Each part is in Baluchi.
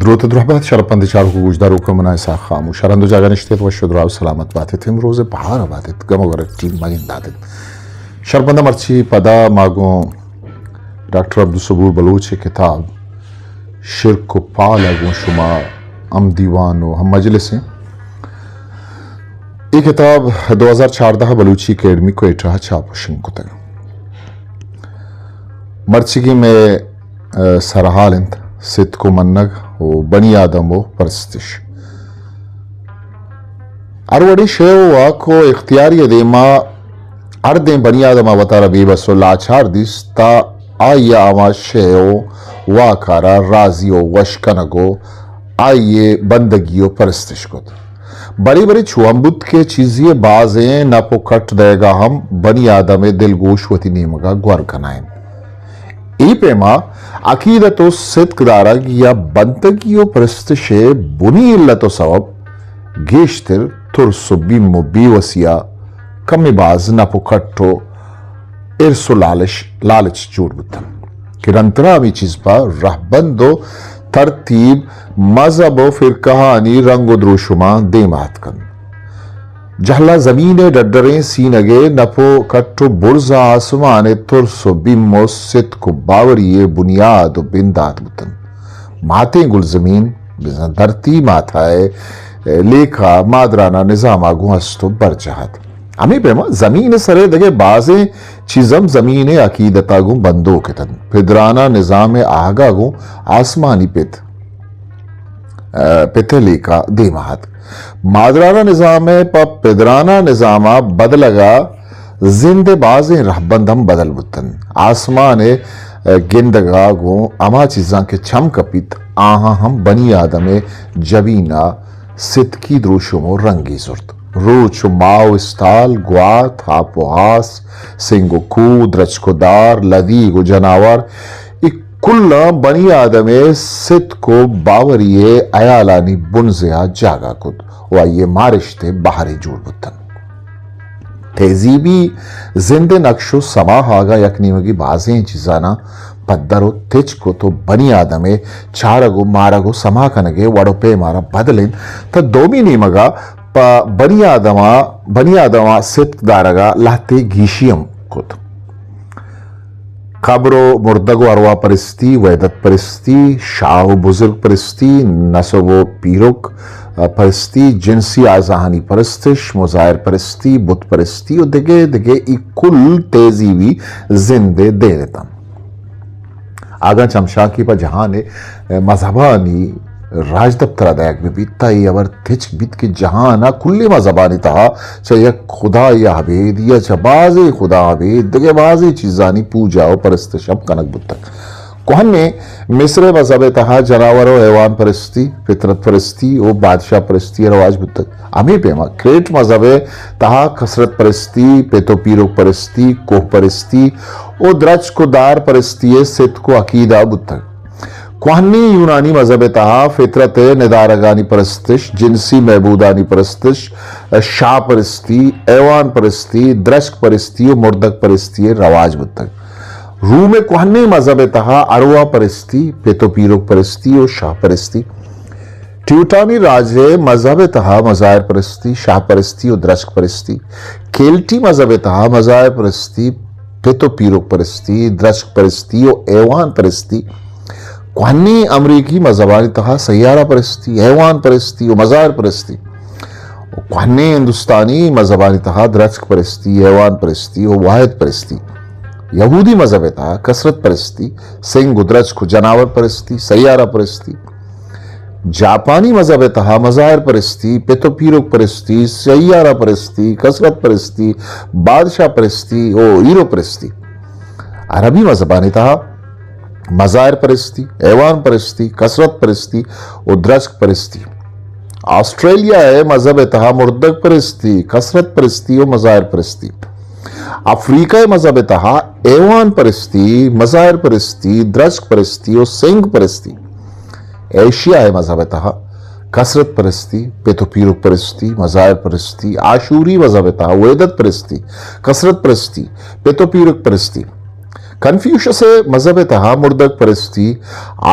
دروت درہبات شرپند چاروک و گوشداروک، من اسحاق خاموش۔ ہر ہند و جاگہ نشتیت، وش و دراہ و سلامت باتیت، امروز بہار باتیت، گم و گرٹی مگنداتیت۔ شرپند مرچی پدا ما گوں ڈاکٹر عبدالصبور بلوچ ءِ کتاب شرک و پال ءَ گوں شما ہم دیوان و ہم مجلس ایں۔ اے کتاب دو ہزار چاردہ ءَ بلوچی اکیڈمی کوئٹہ ءَ چاپ و شنگ کتگ۔ مرچیگیں مئے، ءَ، سرحال انت ستک و منگ و بنی آدم و پرستش۔ ہر وڑیں شے و واک و اختیاری ءِ دیما ہر دیں بنی آدم ءَ وتارا بے بس و لاچار دیست، تا آئی ءَ ہما شے و واک ءَ را راضی و وش کنگ و آئی ءِ بندگی و پرستش کت۔ برے برے چو ہم بوت کہ چیزے ءِ بازیں نپ و کٹ دئیگ ءَ ہم بنی آدم ءِ دلگوش وتی نیمگ ءَ گور کنائینت۔ اے پیما عقیدت و ستک دارگ یا بندگی و پرستش ءِ بنی علت و سبب گیشتر ترس و بیم و بے وسی ءَ کمے باز نپ و کٹ و ارس و لالش، لالچ جوڑ بوتنت کہ رندترا ہمے چیز پہ رہبند و ترتیب، مذہب و فرقہانی رنگ و دروشماں دیما اتکنت۔ جہلا زمین ءِ ڈڈریں سینگ ءِ نپ و کٹ و برز ءَ آسمان ءِ ترس و بیم و ستک و باوری ءِ بنیاد و بندات بوتنت۔ ماتیں گلزمین بزاں دھرتی ماتا ءِ لیکہ ءَ مادرانا نظام ءَ گوں ہست و برجاہ ات۔ ہمے پیما زمین ءِ سر ءِ دگہ بازیں چیز ہم زمین ءِ عقیدت ءَ گوں بندوک اتنت۔ پدرانا نظام ءِ آہگ ءَ گوں آسمانی پت، ءَ، پت ءِ لیکہ دیما اتک۔ مادرانا نظام ءِ پہ پدرانا نظام ءَ بدلگ ءَ زند ءِ بازیں رہبند ہم بدل بوتنت۔ آسمان ءِ گندگ ءَ گوں ہما چیزاں کہ چم کپیت، آہاں ہم بنی آدم ءِ جبین ءَ ستکی دروشم و رنگے زرت۔ روچ و ماہ و استال، گوات، آپ و آس، سنگ و کوہ، درچک و دار، لدیگ و جناور، اے کلاں بنی آدم ءِ ستک و باوری ءِ ہیالانی بنزہ ءَ جاگہ کت و آئی ءِ مارشت ءِ بہرے جوڑ بوتنت۔ تہذیبی زند ءِ نقش و سما ءَ اگاں یک نیمگے بازیں چیزاناں پدر و تچک کت و بنی آدم ءِ چارگ و مارگ و سما کنگ ءِ وڑ و پیم ءَ را بدلینت، تہ دومی نیمگ ءَ پہ بنی آدم ءَ، بنی آدم ءَ ستک دارگ ءَ لہتے گیشی ہم کت۔ قبر و مردگ و ارواح پرستی، وحدت پرستی، شاہ و بزرگ پرستی، نسب و پیرک پرستی، جنسی آزاہانی پرستش، مظاہر پرستی، بت پرستی و دگہ دگہ، اے کل تہذیبی زند ءِ دیر اتنت۔ اگاں چمشانکے پہ جہان ءِ مذہبانی راجدپتر ءَ دئیگ بہ بیت، تہ اے ہبر تچک بیت کہ جہان ءِ کلیں مذہبانی تہا چہ یک خدایے ءَ ابید یا چہ بازیں خدایاں ابید دگہ بازیں چیزانی پوجا و پرستش ہم کنگ بوتگ۔ کوہنیں مصر ءِ مذہب ءِ تہا جناور و حیوان پرستی، فطرت پرستی و بادشاہ پرستی ءِ رواج بوتگ۔ ہمے پیما کریٹ مذہب ءِ تہا کثرت پرستی، پت و پیرک پرستی، کوہ پرستی و درچک و دار پرستی ءِ ستک و عقیدہ بوتگ۔ کوہنیں یونانی مذہب ءِ تہا فطرت ءِ ندارگانی پرستش، جنسی معبودانی پرستش، شاہ پرستی، حیوان پرستی، درچک پرستی و مردگ پرستی ءِ رواج بوتگ۔ روم ءِ کوہنیں مذہب ءِ تہا ارواح پرستی، پت و پیرک پرستی و شاہ پرستی۔ ٹیوٹانی راج ءِ مذہب ءِ تہا مظاہر پرستی، شاہ پرستی و درچک پرستی۔ کیلٹی مذہب ءِ تہا مظاہر پرستی، پت و پیرک پرستی، درچک پرستی و حیوان پرستی۔ کوہنیں امریکی مذہبانی تہا سیارہ پرستی، حیوان پرستی و مظاہر پرستی۔ و کوہنیں ہندوستانی مذہبانی تہا درچک پرستی، حیوان پرستی و واحد پرستی۔ یہودی مذہب ءِ تہا کثرت پرستی، سنگ و درچک و جناور پرستی، سیارہ پرستی۔ جاپانی مذہب ءِ تہا مظاہر پرستی، پت و پیرک پرستی، سیارہ پرستی، کثرت پرستی، بادشاہ پرستی و ہیرو پرستی۔ عربی مذہبانی تہا مظاہر پرستی، حیوان پرستی، کثرت پرستی و درچک پرستی۔ آسٹریلیا ءِ مذہب ءِ تہا مردگ پرستی، کثرت پرستی و مظاہر پرستی۔ افریقہ ءِ مذہب ءِ تہا حیوان پرستی، مظاہر پرستی، درچک پرستی و سنگ پرستی۔ ایشیا ءِ مذہب ءِ تہا کثرت پرستی، پت و پیرک پرستی، مظاہر پرستی، آشوری مذہب ءِ تہا وحدت پرستی، کثرت پرستی، پت و پیرک پرستی۔ کنفیوشس ءِ مذہب ءِ تہا مردگ پرستی،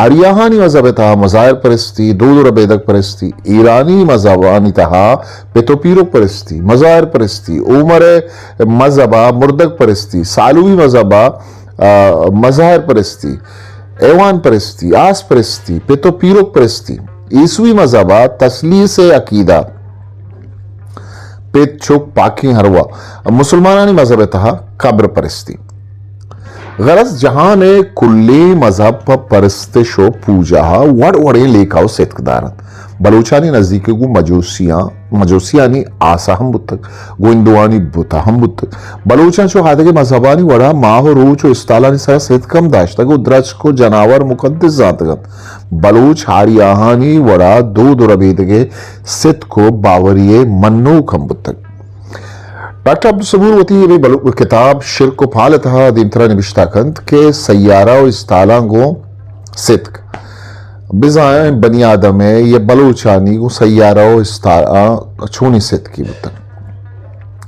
آریاہانی مذہب ءِ تہا مظاہر پرستی، دود و ربیدگ پرستی، ایرانی مذہبانی تہا پت و پیرک پرستی، مظاہر پرستی، عمر ءِ مذہب ءَ مردگ پرستی، سالوی مذہب ءَ، آ، مظاہر پرستی، ایوان پرستی، آس پرستی، پت و پیرک پرستی، عیسوی مذہب ءَ تثلیث ءِ عقیدہ، پت، چک، پاکیں ارواہ، مسلمانانی مذہب ءِ تہا قبر پرستی۔ غرض، جہان ءِ کلیں مذہب پہ پرستش و پوجا ءَ وڑ وڑیں لیکہ و ستک دار انت۔ بلوچانی نزیک گوں مجوسیاں، مجوسیانی آسا ہم بوتگ، گوں ہندوانی بتا ہم بوتگ۔ بلوچاں چو آدگہ مذہبانی وڑا ماہ و روچ و استالانی سرا ستک ہم داشتگ و درچک و جناور مقدس زانتگ انت۔ بلوچ آریاہانی وڑا دود و ربیدگ ءِ ستک و باوری ءِ منوک ہم بوتگ۔ ڈاکٹر عبدالصبور وتی ہمے بلو-، کتاب شرک و پال ءِ تہا دیمترا نبشتہ کنت کہ سیارہ و استالاں گوں ستک، بزاں بنی آدم ءِ یا بلوچانی گوں سیارہ و استالاں چونیں ستکی بوتگ۔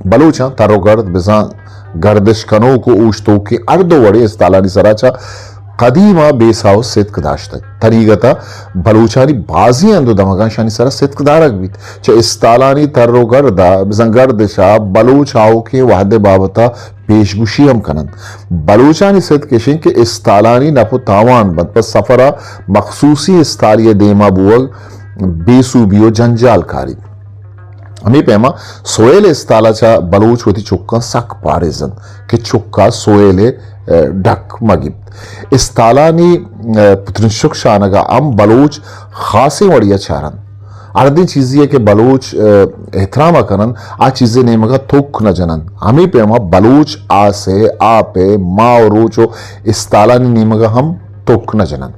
بلوچاں تر و گرد، بزاں گردش کنوک و اوشتوکیں ہر دو وڑیں استالانی سرا چہ قدیم ءَ بے ساہ و ستک داشتگ۔ تنیگت ءَ بلوچانی بازیں ہند و دمگاں اشانی سرا ستک دارگ بیت۔ چہ استالانی تر و گرد ءَ بزاں گردش ءَ بلوچ آؤکیں وہد ءِ بابت ءَ پیشگوشی ہم کن انت۔ بلوچانی ستک اش انت کہ استالانی نپ و تاوان بنت، پہ سفر ءَ مخصوصیں استالے ءِ دیما بوگ بے سوبی و جنجال کاری۔ ہمے پیما سویل استالا چہ بلوچ وتی چکاں سک پاریزنت کہ چکا سویل ءِ، ءَ، ڈک مہ گیپت۔ استالانی، ءَ، پترنشک شانگا ہم بلوچ خاصیں وڑیا چارنت۔ ہردیں چیزے کہ بلوچ، ءَ، احترام کننت، آ چیزے نیمگا توک نہ جننت۔ ہمے پیما بلوچ آس ءِ، آپ ءِ، ماہ و روچ و استالانی نیمگا ہم توک نہ جننت۔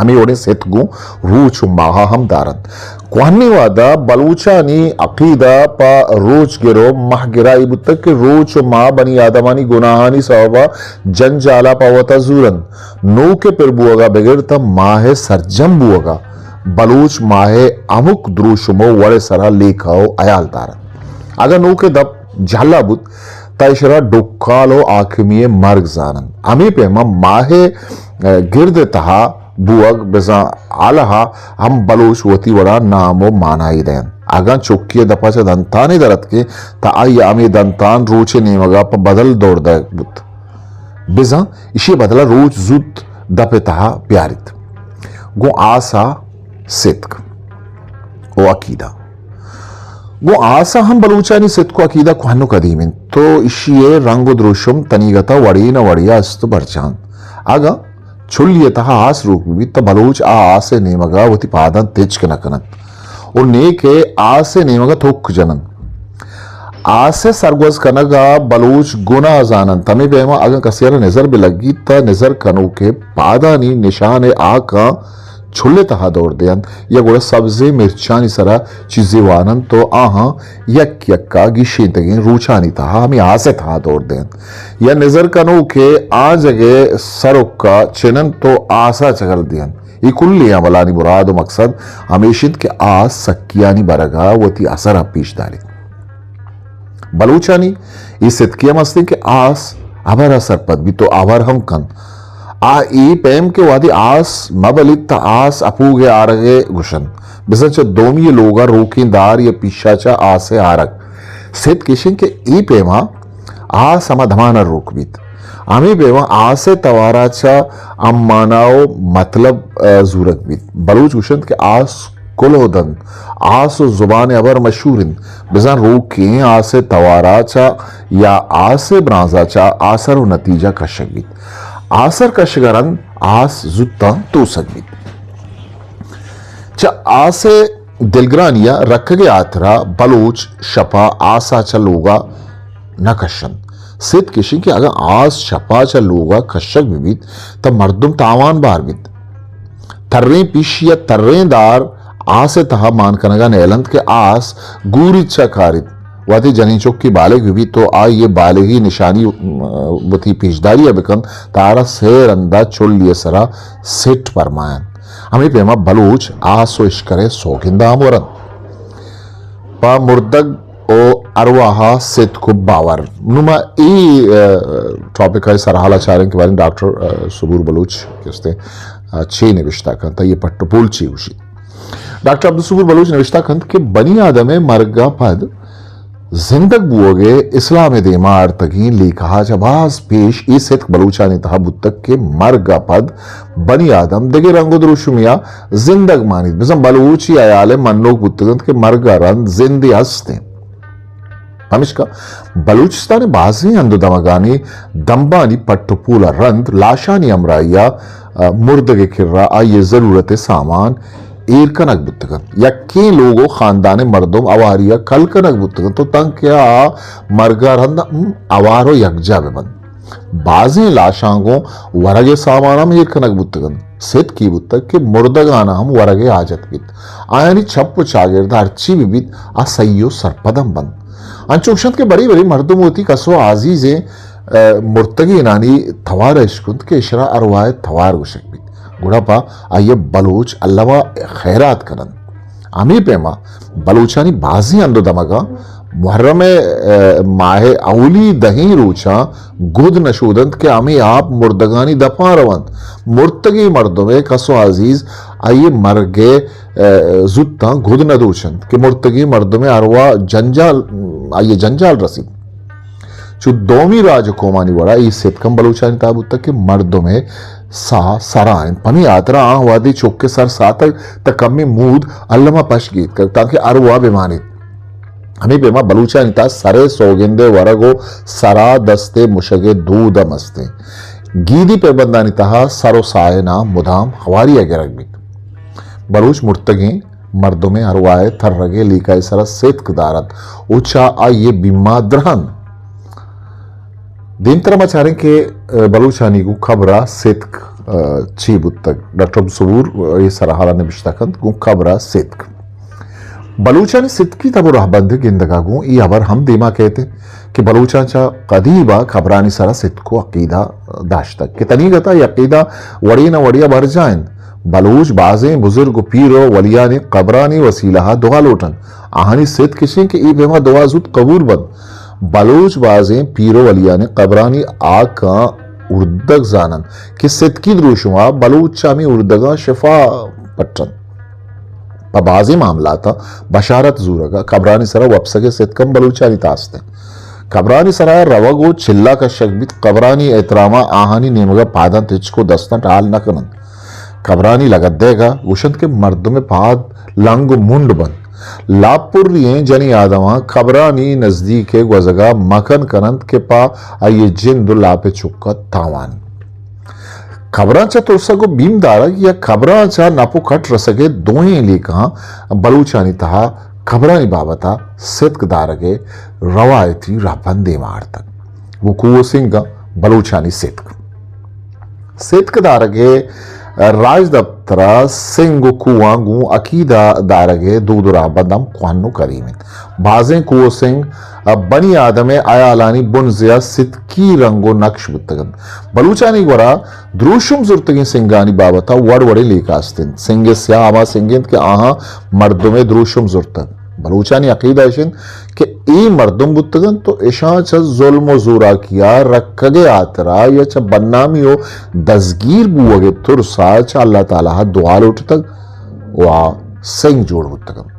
ہمے وڑیں ستک گوں روچ و ماہ ہم دارنت۔ کوہنیں وہدا بلوچانی عقیدہ پہ روچ گر و ماہ گرائی بوتگ کہ روچ و ماہ بنی آدمانی گناہانی سببا جنجالا پہ وتا زورنت۔ نوک پر بوگا بگر تاں ماہ سرجم بوگا بلوچ ماہ ہمک دروشم و وڑ سرا لیکہ و حیال دارنت۔ اگاں نوک دپ جھلا بوت، تہ اشرا ڈکال و حاکمی مرگ زاننت۔ ہمے پیما ماہ، ءَ، گرد تہا بوگ بزاں حالہا ہم بلوچ وتی وڑا نام و مانائی دینت۔ اگاں چکی دپا چہ دنتانے در اتکیں، تہ آئی ہمے دنتان روچے نیمگا پہ بدل دور دئیگ بوت۔ بزاں اشی بدلا روچ زوت دپ تہا بیاریت۔ گوں آسا ستک و عقیدہ۔ گوں آسا ہم بلوچانی ستک و عقیدہ کوہن و قدیم انت۔ تو اشی ءِ رنگ و دروشم تنیگتا وڑے نہ وڑیا است و برجاہ انت۔ اگاں چلی ءِ تہا آس روک بہ بیت، تہ بلوچ آ آس ءِ نیمگا وتی پاداں تچک نہ کننت و نیکہ آس ءِ نیمگا توک جننت۔ آس ءِ سرگوز کنگ ءَ بلوچ گناہ زاننت۔ ہمے پیما اگاں کسے ءَ را نزر بہ لگیت، تہ نزر کنوک ءِ پادانی نشان ءِ ہاکاں چل ءِ تہا دور دینت یا گڑا سبزیں مرچانی سرا چیزے واننت و آہاں یک یکا گیشینتگیں روچانی تہا ہمے آس ءِ تہا دور دینت یا نزر کنوک ءِ آنجگ ءِ سرک ءَ چننت و آس ءَ چگل دینت۔ اے کلیں عملانی مراد و مقصد ہمیش انت کہ آس سکیانی برگ ءَ وتی اثر ءَ پیش داریت۔ بلوچانی اے ستکے ہم است انت کہ آس ہبر ءَ سرپد بیت و ہبر ہم کنت۔ آ اے پیم کہ وہدے آس مہ بلیت تہ آس اپوگ ءِ آرگ ءَ گوشنت۔ بزاں چہ دومی ءِ لوگ ءَ روکیں دار یا پیشا چہ آس ءِ آرگ۔ ستک ایش انت کہ اے پیما آس ہما دمان ءَ روک بیت۔ ہمے پیما آس ءِ توار ءَ چہ امانا و مطلب، ءَ، زورگ بیت۔ بلوچ گوشنت کہ آس کلوہ دنت۔ آس و زبان ءِ ہبر مشہور انت۔ بزاں روکیں آس ءِ توار ءَ چہ یا آس ءِ برانز ءَ چہ آسر و نتیجہ کشگ بیت۔ آسر کشگ ءَ رند آس زوتاں توسگ بیت۔ چہ آس ءِ دلگرانی ءَ رکگ ءِ ہاترا بلوچ شپا آسا چہ لوگا نہ کشنت۔ ستک ایش انت کہ اگاں آس شپا چہ لوگا کشگ بہ بیت، تہ مردم تاوان بار بیت۔ تریں پیشی ءَ تریں دار آس ءِ تہا مان کنگا نیلنت کہ آس گوریت چہ کاریت۔ وہدے جنین چکے بالغ بہ بیت تو آئی ءِ بالغی نشانی، م، وتی پیشداری ءَ بکنت، تہ آرا سے رندا چلی ءِ سرا سٹ پرماینت۔ ہمے پیما بلوچ آس و اشکر ءِ سوگندا ہم ورنت۔ پہ مردگ او ارواہ ء ستک و باور۔ نوں ما اے، ء، ٹاپک ء سرحال ء چاریں کہ باریں ڈاکٹر، ء، صبور بلوچ کہ استیں، ء، چے نبشتہ کنت، یہ پٹ و پول چے گوشیت۔ ڈاکٹر عبدالصبور بلوچ نبشتہ کنت کہ بنی آدم ء مرگ ء پد زندگ بوگ ء اسلام ء دیما آرتگیں لیکہ ء چہ باز پیش اے ستک بلوچانی تہا بوتگ کہ مرگ ء پد بنی آدم دگہ رنگ و دروشمے ء زندگ مانیت۔ بزاں بلوچی ہیال ء منوک بوتگ انت کہ مرگ ء رند زندے ہست انت۔ پمیشکا بلوچستان ء بازیں ہند و دمگانی دمبانی پٹ و پول ء رند لاشانی ہمراہی ء، ء، مردگ ء کرا آئی ء ضرورت ء سامان ایر کنگ بوتگ انت۔ یکیں لوگ و خاندان ء مردم اواری ء کل کنگ بوتگ انت و تانکہ آ مرگ ء رند، م، اوار و یکجا بہ بنت۔ بازیں لاشاں گوں ورگ ء سامان ہم ایر کنگ بوتگ انت۔ ستک اے بوتگ کہ مردگان ء ہم ورگ ء حاجت بیت۔ آیانی چپ و چاگرد ہرچی بہ بیت، آ سہی و سرپد ہم بنت۔ انچو گوشنت کہ برے برے مردم وتی کس و عزیزیں، ء، مرتگینانی توار ء اشکنت کہ اشرا ارواہ ء توار گوشگ بیت۔ گڑا پہ آئی ء بلوچ الما خیرات کننت۔ ہمے پیما بلوچانی بازیں ہند و دمگاں محرم ء، ء، ماہ ء اولی دہیں روچاں گد نشودنت کہ ہمے آپ مردگانی دپاں رونت۔ مرتگیں مردم ء کس و عزیز آئی ء مرگ ء، ء، زوتاں گد ندوچنت کہ مرتگیں مردم ء ارواہ جنجال، آئی ء جنجال رسیت۔ چو دومی راج و قومانی وڑا اے ستک ہم بلوچانی تہا بوتگ کہ مردم ء ساہ سرا انت۔ پمی ہاترا آں وہدے چک ء سر ساتگ تہ کمیں مود الما پش گیتکگ تانکہ ارواہ بہ مانیت۔ ہمے پیما بلوچانی تہا سر ء سوگند ء ورگ و سرا دست ء مشگ ء دود ہم است انت۔ گیدی پیبندانی تہا سر و ساہ ء نام مدام ہواری ء گرگ بیت۔ بلوچ مرتگیں مردمے ارواہ ء ترگ ء لیکہ ء سرا ستک دارت و چہ آئی ء بیما درہن۔ دیمترا ما چاریں کہ، ء، بلوچانی گوں قبر ء ستک، ء، چی بوتگ۔ ڈاکٹر عبدالصبور ء اے سرحال ء نبشتہ کنت گوں قبر ء ستک۔ بلوچانی ستکی تب و رہبند ء گندگ ء گوں اے ہبر ہم دیما کئیت کہ بلوچاں چہ قدیم ء قبرانی سرا ستک و عقیدہ داشتگ کہ تنیگت ء اے عقیدہ وڑے نہ وڑے ء برجاہ انت۔ بلوچ بازیں بزرگ و پیر و ولیانی قبرانی وسیلہ ء دعا لوٹنت۔ آہانی ستک اش انت کہ اے پیما دعا زوت قبول بنت۔ بلوچ بازیں پیر و ولیانی قبرانی آکاں اردگ زاننت کہ ستکی دروشم ء بلوچ چہ ہمے اردگاں شفا پٹنت۔ پہ بازیں معاملاتاں بشارت زورگ ء قبرانی سرا وپسگ ء ستک ہم بلوچانی تہا است انت۔ قبرانی سرا روگ و چلہ کشگ بیت، قبرانی احترام ء آہانی نیمگ ء پاداں تچک و دستاں ٹال نہ کننت۔ قبرانی لگت دئیگ ء گوشنت کہ مردم ء پاد لنگ و منڈ بنت۔ لاپ پری ئیں جنی آدماں قبرانی نزدیک ء گوزگ ء مکن کننت کہ پہ آئی ء جند و لاپ ء چک ء تاوان۔ قبراں چہ ترسگ و بیم دارگ یا قبراں چہ نپ و کٹ رسگ ء دوئیں لیکہاں بلوچانی تہا قبرانی بابت ء ستک دارگ ء روایتی رہبند دیما آرتگ۔ گوں کوہ و سنگاں بلوچانی ستک۔ ستک دارگ ء راجدپتر ء سنگ و کوہاں گوں عقیدہ دارگ ء دود و رہبند ہم کوہن و قدیم انت۔ بازیں کوہ و سنگ بنی آدم ء ہیالانی بنز ء ستکی رنگ و نقش بوتگ انت۔ بلوچانی گورا دروشم زرتگیں سنگانی بابت ء وڑ وڑیں لیکہ است انت۔ سنگ سیاہ ہما سنگ انت کہ آہاں مردم ء دروشم زرتگ۔ بلوچانی عقیدہ اش انت کہ اے مردم بوتگ انت تو اشاں چہ ظلم و زوراکی ء رکگ ء ہاترا یا چہ بدنامی و دزگیر بوگ ء ترس ء چہ اللہ تعالی ء دعا لوٹتگ و آ سنگ جوڑ بوتگ انت۔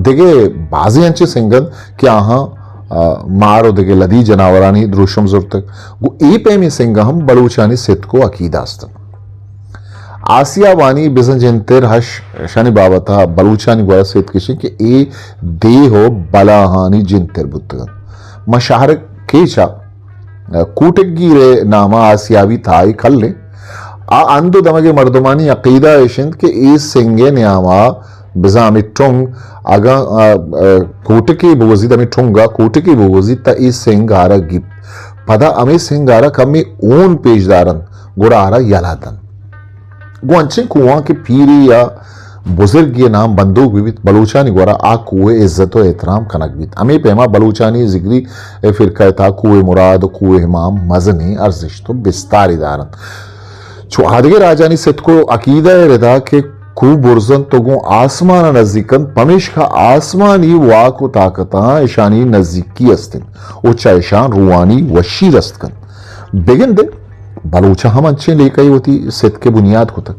دگہ بازیں انچیں سنگ انت کہ آہاں، آ، مار و دگہ لدی جناورانی دروشم زرتگ۔ گوں اے پیمیں سنگ ہم بلوچانی ستک و عقیدہ است انت۔ آسیابانی بزاں جنتر ہش، اشانی بابت ء بلوچانی گورا ستک اش انت کہ اے دیہ و بلاہانی جنتر بوتگ انت۔ ما شہر کیچ ء کوٹک گیر ء نام ء آسیابی تہائے کل انت۔ آ ہند و دمگ ء مردمانی عقیدہ اش انت کہ اے سنگ ء نیام ء بزاں ہمے ٹنگ اگاں، آ، آ، کوٹکے بگوزیت، ہمے ٹنگ ء کوٹکے بگوزیت تہ اے سنگ آرا گیپت۔ پدا ہمے سنگ آرا کمے ہون پیش دارنت، گڑا آرا یلہ دنت۔ گوں انچیں کوہاں کہ پیری یا بزرگی ء نام بندوک بہ بیت، بلوچانی گورا آ کوہ ء عزت و احترام کنگ بیت۔ ہمے پیما بلوچانی ذگری فرقہ ء تہا کوہ مراد و کوہ امام مزنیں ارزشت و بستارے دارنت۔ چو آدگہ راجانی ستک و عقیدہ ء ردا کہ کوہ برز انت و گوں آسمان ء نزیک انت، پمیشکا آسمانی واک و طاقتاں اشانی نزیکی است انت و چہ اشان روحانی وشی رست کنت۔ بگندے بلوچ ء ہم انچیں لیکہے وتی ستک ء بنیاد کتگ۔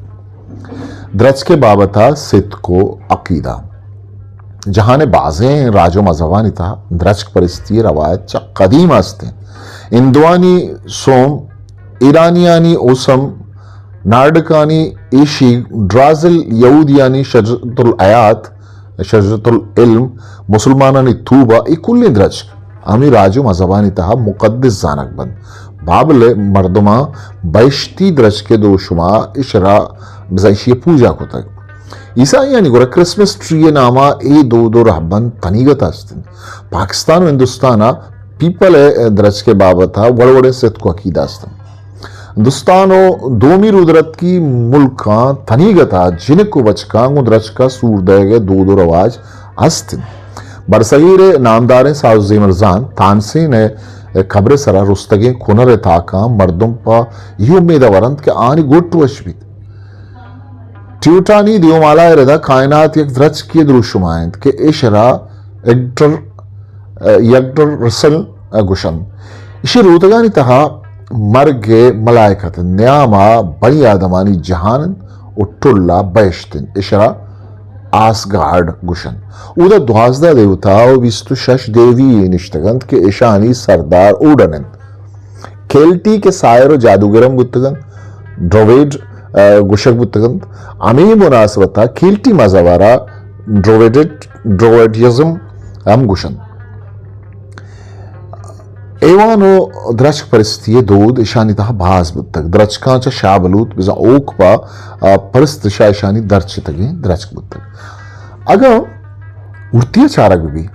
درچک ء بابت ء ستک و عقیدہ۔ جہان ء بازیں راج و مذہبانی تہا درچک پرستی ء روایت چہ قدیم است انت۔ ہندوانی سوم، ایرانیانی اوسم، نارڈکانی ایشی، ڈرازل، یہودیانی شجرۃ الحیات، شجرۃ العلم، مسلمانانی طوبہ، اے کلیں درچک ہمے راج و مذہبانی تہا مقدس زانگ بنت۔ بابل ء مردماں بہشتی درچک ء دروشم ء اشرا بزاں ایشی ء پوجا کتگ۔ عیسائیانی گورا کرسمس ٹری ء نام ء اے دود و رہبند تنیگت است انت۔ پاکستان و ہندوستان ء پیپل ء درچک ء بابت ء وڑ وڑیں ستک و عقیدہ است انت۔ ہندوستان و دومی رودرتکی ملکاں تنیگت ء جنک و بچکاں گوں درچک ء سور دئیگ ء دود و رواج است انت۔ برصغیر ء نامداریں ساز و زیمرزان تانسین ء قبر ء سرا رستگیں کنر ء تاکاں مردم پہ اے امید ء ورنت کہ آنی گٹ وش بیت۔ ٹیوٹانی دیومالا ء ردا کائنات یک درچکے ء دروشم ء انت کہ ایشرا ایگڈر، یگڈر رسل ء گوشنت۔ ایشی روتگانی تہا مرگ ء ملائکت انت، نیام ء بنی آدمانی جہان انت و ٹل ء بہشت انت۔ ایشرا آسگارڈ گوشنت۔ اودا دوازدہ دیوتا و بیست و شش دیوی نشتگ انت کہ ایشانی سردار اوڈن انت۔ کیلٹی کہ ساحر و جادوگر ہم بوتگ انت، ڈرویڈ، ء، گوشگ بوتگ انت۔ ہمے مناسبت ء کیلٹی مذہب ء را ڈرویڈٹ، ڈرویڈیزم ہم گوشنت۔ ایوان و درچک پرستی ء دود ایشانی تہا باز بوتگ۔ درچکاں چہ شاہ بلوت بزاں اوک پہ، ء، پرستش ء ایشانی درچتگیں درچک بوتگ۔ اگاں ہورتی ء چارگ بہ بیت،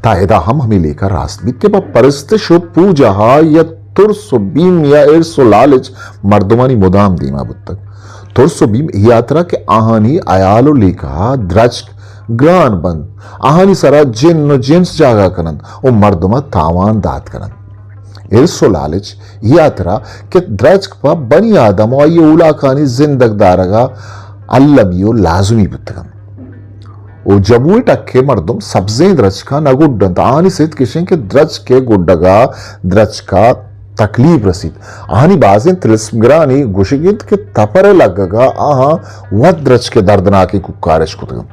تہ ادا ہم ہمے لیکہ راست بیت کہ پہ پرستش و پوجہ ء یا ترس و بیم یا ارس و لالچ مردمانی مدام دیما بوتگ۔ ترس و بیم اے ہاترا کہ آہانی عیال و لیکہ ء درچک گران بنت، آہانی سرا جن و جنس جاگہ کننت و مردم ء تاوان دات کننت۔ ارس و لالچ اے ہاترا کہ درچک پہ بنی آدم و آئی اولاکانی زندگ دارگ ء المی و لازمی بوتگ انت۔ و جبو ء ٹک ء مردم سبزیں درچکاں نہ گڈ انت۔ آہانی ستک اش انت کہ درچک ء گڈگ ء درچک ء تکلیپ رسیت۔ آہانی بازیں تلسمگرانی گوشگ انت کہ تپر ء لگگ ء آہاں وت درچک ء دردناکیں کوکار اش کتگ انت۔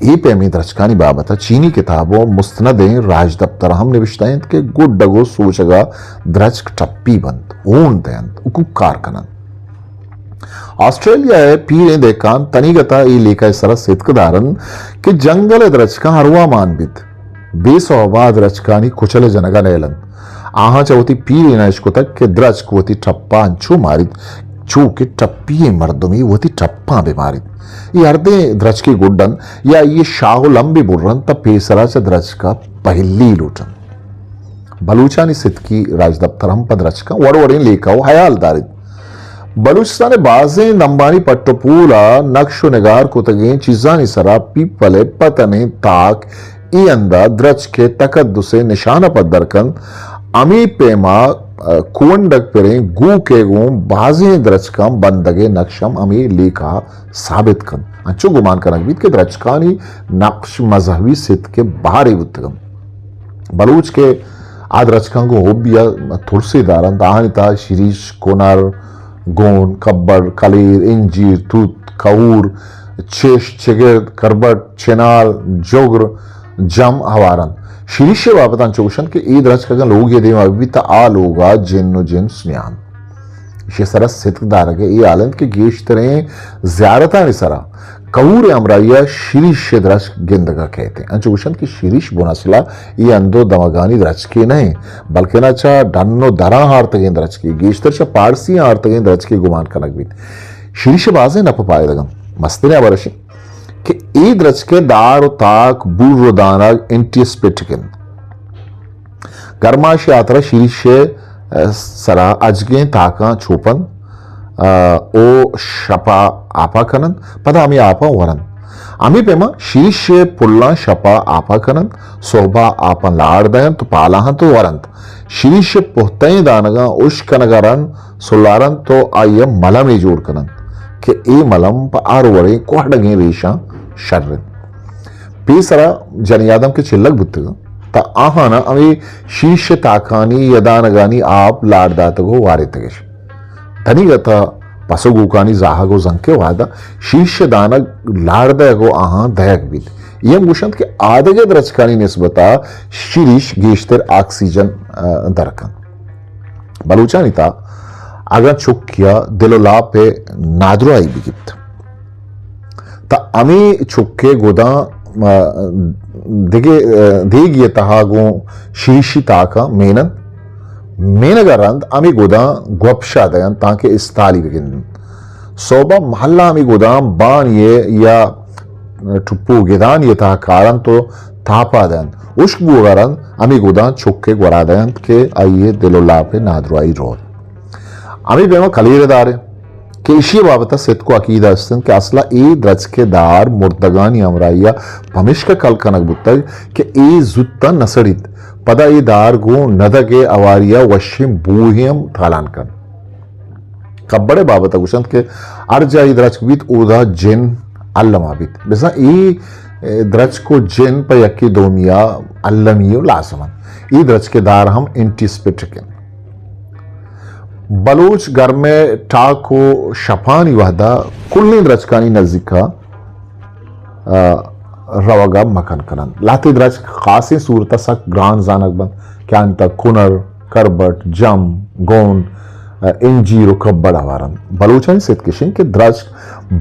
اے پیمیں درچکانی بابت ء چینی کتاب و مستندیں راجدپتر ہم نبشتہ انت کہ گڈگ و سوچگ ء درچک ٹپی بنت، ہون دینت و کوکار کننت۔ آسٹریلیا ء پیریں دہکان تنیگت ء اے لیکہ ء سرا ستک دارنت کہ جنگل ء درچکاں ارواہ مان بیت، بے سوبا درچکانی کچل ء جنگ ء نئیل انت۔ آہاں چہ وتی پیریناں اشکتگ کہ درچک وتی ٹپاں انچو ماریت، چو کہ ٹپی ئیں مردمے وتی ٹپاں بہ ماریت۔ اے ہردیں درچکے گڈ انت یا آئی ء شاہ و لمبے بر انت، تہ پیسرا چہ درچک ء پہلی لوٹ انت۔ بلوچانی ستکی راجدپتر ہم پہ درچکاں وڑ وڑیں لیکہ و ہیال داریت۔ بلوچستان ء بازیں دمبانی پٹ و پول ء نقش و نگار کتگیں چیزانی سرا پیپل ء پتنیں تاک اے ہندا درچک ء تقدس ء نشان ء پدر کنت۔ ہمے پیما، ء، کونڈگ پریں گوک ء گوں بازیں درچکاں بندگ ء نقش ہم ہمے لیکہ ء ثابت کنت۔ انچو گمان کنگ بیت کہ درچکانی نقش مذہبی ستک ء بہرے بوتگ انت۔ بلوچ کہ آ درچکاں گوں ہوبی ء ترسے دارنت، آہانی تہا شریش، کنر، گون، کبڑ، کلیر، انجیر، توت، کہور، چش، چگرد، کربٹ، چنال، جگر، جم ہوار انت۔ شریش ء بابت انچو گوشنت کہ اے درچک اگاں لوگے دیما بہ بیت، تہ آ لوگ ء جن و جنس نیاں۔ ایشی ء سرا ستک دارگ ء اے حال انت کہ گیشتریں زیارتانی سرا کہور ء ہمراہی ء شریش ء درچک گندگ ء کئیت۔ انچو گوشنت کہ شریش بن اصل ء اے ہند و دمگانی درچکے نہ انت، بلکنا چہ ڈن و دراں آرتگیں درچکے، گیشتر چہ پارسیاں آرتگیں درچکے گمان کنگ بیت۔ شریش ء بازیں نپ ء پائدگ انت۔ مستریں ہبر اش انت کہ اے درچک ء دار و تاک، بور و دانگ اینٹی اسپیٹک انت۔ گرماش ء ہاترا شریش ء سرا اجگیں تاکاں چوپنت، ء، او شپا آپا کننت، پدا ہمے آپاں ورنت۔ ہمے پیما شریش ء پلاں شپا آپا کننت، سہبا آپاں لاڑ دئینت و پالاہنت و ورنت۔ شریش ء پہتئیں دانگاں ہشک کنگا رند سلارنت و آئی ء ملمے جوڑ کننت۔ کہ اے ملم پہ ہر وڑیں کوہڑگیں ریشاں شر انت۔ پیسرا جنی آدم کہ چلگ بوتگ انت، تہ آہاناں ہمے شیش تاکانی یا دانگانی آپ لاڑ داتگ و وارتگش۔ تنیگا تہ پس و گوکانی زاہگ و زنکے وہدا شیش دانگ لاڑ دئیگ و آہاں دئیگ بیت۔ اے ہم گوشنت کہ آدگہ درچکانی نسبتا شیریش گیشتر آکسیجن، ء، در کنت۔ بلوچانی تہا اگاں چکیا دل و لاپ ء نادراہی بگیپت، تہ ہمے چک ء گداں، ء، دگہ، ء، دیگی ء تہا گوں شیریشی تاکاں میننت، مینگ ء رند ہمے گداں گوپشا دئینت تانکہ استالی بگندنت۔ سہبا مہلا ہمے گداں بانی ء یا ٹپو گدانی ء تہا کارنت و تاپا دئینت۔ ہشک بوگ ء رند ہمے گداں چک ء گورا دئینت کہ آئی ء دل و لاپ ء نادراہی روت۔ ہمے پیما کلیر ء داریں کہ ایشی ء بابت ء ستک و عقیدہ است انت کہ اصلا اے درچک ء دار مردگانی ہمراہی ء پمیشکا کل کنگ بوتگ کہ اے زوت ء نہ سڑیت، پدا اے دار گوں ندگ ء ہواری ء وشیں بوہے ہم تالان کنت۔ کبڑ ء بابت ء گوشنت کہ ہر جاہ اے درچک بیت، اودا جن الما بیت۔ بزاں اے، اے درچک و جن پہ یکے دومی ء المی و لازم انت۔ اے درچک ء دار ہم اینٹی سیپٹک انت۔ بلوچ گرم ء ٹاک و شپانی وہدا کلیں درچکانی نزیکا ء روگ ء مکن کننت۔ لہتے درچک خاصیں صورت ء سک گران زانگ بنت کہ آنت کنر، کربٹ، جم، گون، ء انجیر و کبڑ ہوار انت۔ بلوچانی ستک اش انت کہ درچک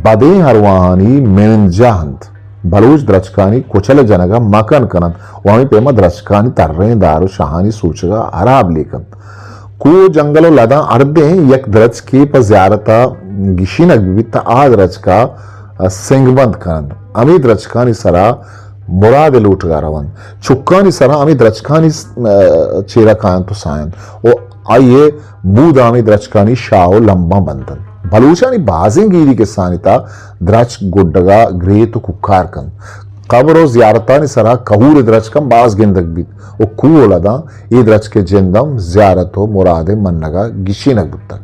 بدیں ارواہانی منند جاہ انت۔ بلوچ درچکانی کچل ء جنگ ء مکن کننت و ہمے پیما درچکانی تریں دار و شاہانی سوچگ ء ہراب لیکنت۔ کوہ، جنگل و لداں اردیں یک درچکے پہ زیارت ء گیشینگ بہ بیت تہ آ درچک ء سنگ بند کننت۔ ہمے درچکانی سرا مراد ء لوٹگ ء رونت۔ چکانی سرا ہمے درچکانی س-، ء، چیرا کاینت و ساینت و آئی ء بود ہمے درچکانی شاہ و لمباں بندنت۔ بلوچانی بازیں گیری کسانی تہا درچک گڈگ ء گریت و کوکار کنت۔ قبر و زیارتانی سرا کہور ء درچک ہم باز گندگ بیت و کوہ و لداں اے درچک ء جند ہم زیارت و مراد ء منگ ء گیشینگ بوتگ۔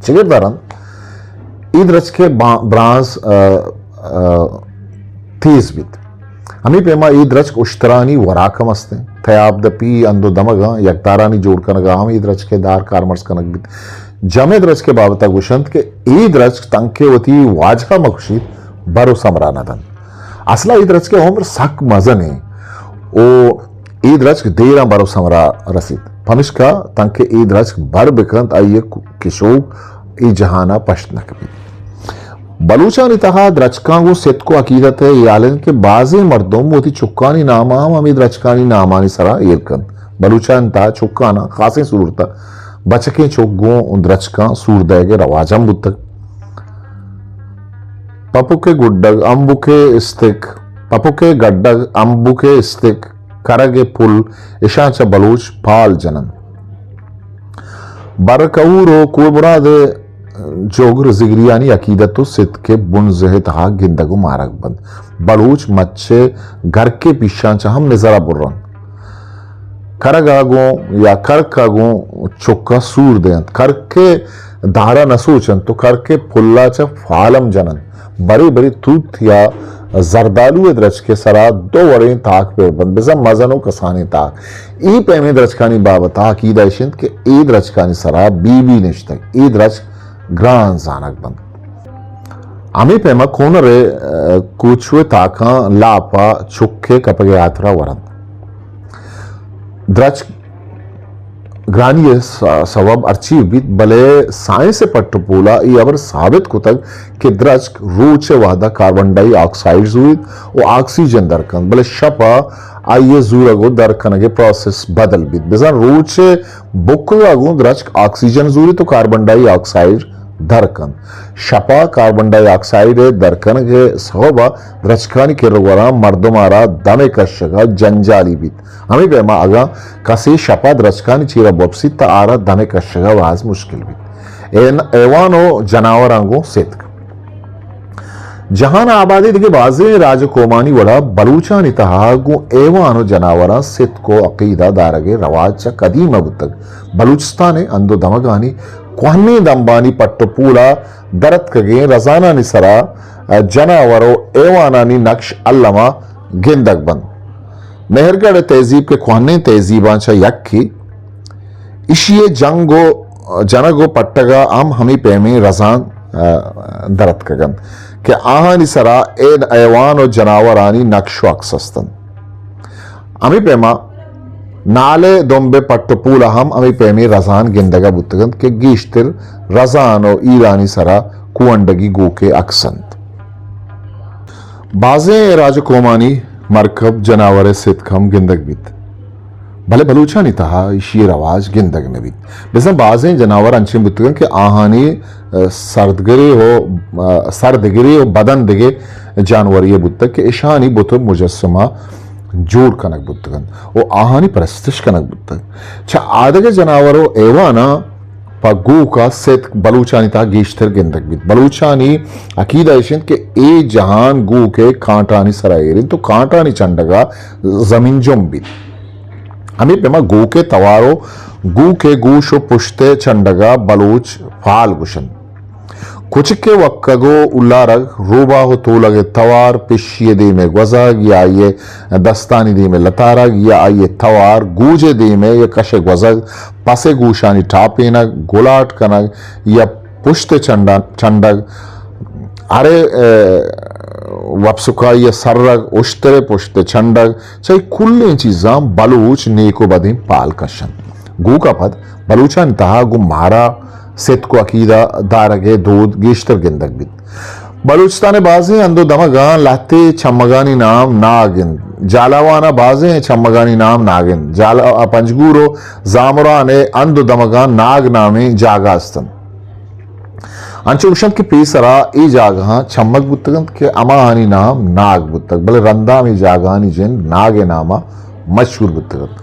چگرداران اے درچک ء با-، برانز، ء، ء، تیز بیت۔ ہمے پیما اے درچک اشترانی وراک ہم است انت۔ تیاب دپی ہند و دمگاں یکدارانی جوڑ کنگ ء ہم اے درچک ء دار کارمرز کنگ بیت۔ جمع درچک ء بابت ء گوشنت کہ اے درچک تنکہ وتی واجہ ء مکشیت، بر و سمرا نہ دنت۔ اصلا اے درچک ء عمر سک مزن انت و اے درچک دیراں بر و سمرا رسیت۔ پمشکا تنکہ اے درچک بر بکنت، آئی ء کشوک اے جہان ء پشت نہ کپیت۔ بلوچانی تہا درچکاں گوں ستک و عقیدت ء ہیال انت کہ بازیں مردم وتی چکانی نام ء ہم ہمے درچکانی نامانی سرا ایر کنت۔ بلوچانی تہا چکاناں خاصیں صورت ء بچکیں چک گوں درچکاں سور دئیگ ء رواج ہم بوتگ۔ پپک ء گڈگ، امبوک ء استک، پپک ء گڈگ، امبوک ء استک، کرگ ء پل، اشاں چہ بلوچ پال جننت۔ بر کہور و کور مراد ء جوگر زگریانی عقیدت و ستک ء بنزہ ء تہا گندگ و مارگ بنت۔ بلوچ مچ ء گرک ء پیشاں چہ ہم نظر ء برنت۔ کرگ ء گوں یا کرک ء گوں چک ء سور دینت۔ کرک ء دار ء نہ سوچنت و کرک ء پل ء چہ فالم جننت۔ برے برے توت یا زردالو ء درچک ء سرا دو وڑیں تاک پر بنت، بزاں مزن و کسانیں تاک۔ اے پیمیں درچکانی بابت ء عقیدہ اش انت کہ اے درچکانی سرا بی بی نشتگ۔ اے درچک گران زانگ بنت۔ ہمے پیما کونر ء، ء، کوچو ء تاکاں لاپ ء چک ء کپگ ء ہاترا ورنت۔ درچک گرانی ء س-، سوب ہرچی بیت، بلے سائنس ء پٹ ء پولا اے ہبر ثابت کتگ کہ درچک روچ ء وہدا کاربن ڈائی آکسائیڈ زوریت و آکسیجن در کنت، بلے شپ ء آئی ء زورگ و در کنگ ء پروسس بدل بیت۔ بزاں روچ ء بکگ ء گوں درچک آکسیجن زوریت و کاربن ڈائی آکسائیڈ در کنت۔ شپ ء کاربن ڈائی آکسائیڈ ء در کنگ ء سوب ء درچکانی کر و گوراں مردم ء را دم ء کشگ ء جنجالی بیت۔ ہمے پیما اگاں کسے شپ ء درچکانی چیر ء بوپسیت تہ آ را دم ء کشگ ء باز مشکل بیت۔ اے-، حیوان و جناوراں گوں ستک۔ جہان ء آبادیں دگہ بازیں راج و قومانی وڑا بلوچانی تہا گوں حیوان و جناوراں ستک و عقیدہ دارگ ء رواج چہ قدیم ء بوتگ۔ بلوچستان ء ہند و دمگانی کوہنیں دمبانی پٹ و پولا درتکگیں رزانانی سرا جناور و حیوانانی نقش الما گندگ بنت۔ مہرگڑھ ء تہذیب کہ کوہنیں تہذیباں چہ یکے، ایشی ء جنگ و جنگ و پٹگ ء ہم ہمے پیمیں رزان، ء، درتکگ انت کہ آہانی سرا اے حیوان و جناورانی نقش و عکس است انت۔ ہمے پیما نال ء دمب ء پٹ و پول ء ہم ہمے پیمیں رزان گندگ ء بوتگ انت کہ گیشتر رزان و ایرانی سرا کوہنڈگی گوک ء عکس انت۔ بازیں راج و قومانی مرکب جناور ء ستک ہم گندگ بیت، بلے بلوچانی تہا ایشی ء رواج گندگ نہ بیت۔ بزاں بازیں جناور انچیں بوتگ انت کہ آہانی، ء، سردگرے و، ء، سر دگرے و بدن دگہ جانورے بوتگ کہ اشانی بت و مجسمہ جوڑ کنگ بوتگ انت و آہانی پرستش کنگ بوتگ۔ چہ آدگہ جناور و حیواناں پہ گوک ء ستک بلوچانی تہا گیشتر گندگ بیت۔ بلوچانی عقیدہ اش انت کہ اے جہان گوک ء کانٹانی سرا ایر انت و کانٹانی چنڈگ ء زمین جم بیت۔ ہمے پیما گوک ء توار و گوک ء گوش و پشت ء چنڈگ ء بلوچ پال گوشنت۔ کچک ء وکگ و اولارگ، روباہ و تولگ ء توار، پشی ء دیم ء گوزگ یا آئی ء دستانی دیم ء لتارگ یا آئی ء توار، گوج ء دیم ء یا کش ء گوزگ، پس ء گوشانی ٹاپینگ، گلاٹ کنگ یا پشت ء چنڈان-، چنڈگ، ہر ء، ء، وپسکائی ء سرگ، اشتر ء پشت ء چنڈگ، چہ اے کلیں چیزاں بلوچ نیک و بدیں پال کش انت۔ گوک ء پد بلوچانی تہا گوں مارا ستک و عقیدہ دارگ ء دود گیشتر گندگ بیت۔ بلوچستان ء بازیں ہند و دمگاں لہتے چمگانی نام ناگ انت۔ جھالاوان ء بازیں چمگانی نام ناگ انت۔ جھالا-، پنجگور و زامران ء ہند و دمگاں ناگ نامیں جاگہ است انت۔ انچو گوشنت کہ پیسرا اے جاگہاں چمگ بوتگ انت کہ ہماہانی نام ناگ بوتگ، بلے رندا ہمے جاگہانی جند ناگ ء ناما مشہور بوتگ انت۔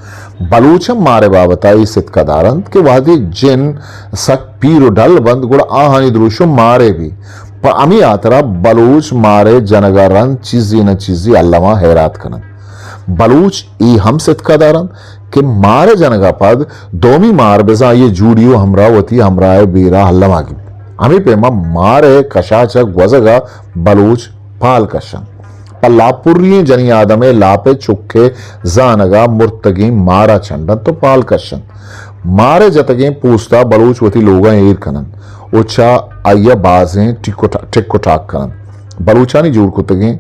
بلوچ ہم مار ء بابت ء اے ستک ء دارنت کہ وہدے جن سک پیر و ڈل بنت، گڑا آہانی دروشم مارے بی۔ پہ ہمے ہاترا بلوچ مار ء جنگ ء رند چیزے نہ چیزے الما حیرات کننت۔ بلوچ اے ہم ستک ء دارنت کہ مار ء جنگ ء پد دومی مار بزاں آئی ء جوڑی و ہمراہ وتی ہمراہ ء بیرا الما گیپت۔ ہمے پیما مار ء کشا چہ گوزگ ء بلوچ پال کشنت۔ پہ لاپ پری ئیں جنی آدم ء لاپ ء چک ء زانگ ء مرتگیں مار ء چنڈنت و پال کشنت۔ مار ء جتگیں پوست ء بلوچ وتی لوگاں ایر کننت و چہ آئی ء بازیں ٹک و ٹا-، ٹک و ٹاک کننت۔ بلوچانی جوڑ کتگیں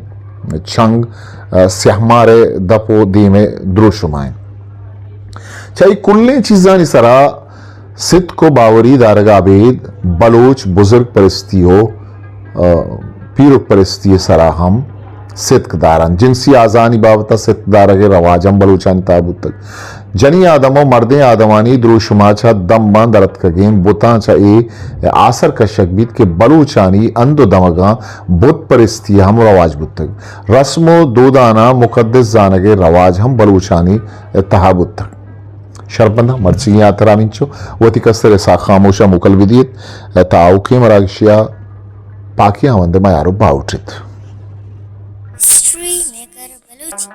چنگ، ء، سیاہ مار ء دپ و دیم ء دروشم ء انت۔ چہ اے کلیں چیزانی سرا ستک و باوری دارگ ء ابید بلوچ بزرگ پرستی و، ء، پیرک پرستی ء سرا ہم ستک دارنت۔ جنسی آزانی بابت ء ستک دارگ ء رواج ہم بلوچانی تہا بوتگ۔ جنی آدم و مردیں آدمانی دروشما چہ دمباں درتکگیں بتاں چہ اے آسر کشگ بیت کہ بلوچانی ہند و دمگاں بت پرستی ہم رواج بوتگ۔ رسم و دوداناں مقدس زانگ ء رواج ہم بلوچانی تہا بوتگ۔ شرپنداں مرچیگیں ہاترا ہمینچو وتی کستر اسحاق خاموش ء موکل بدیت۔ تا آؤکیں مراگشیا پاکیں ہاوند میار و باہوٹ ایت۔ History maker Balochi.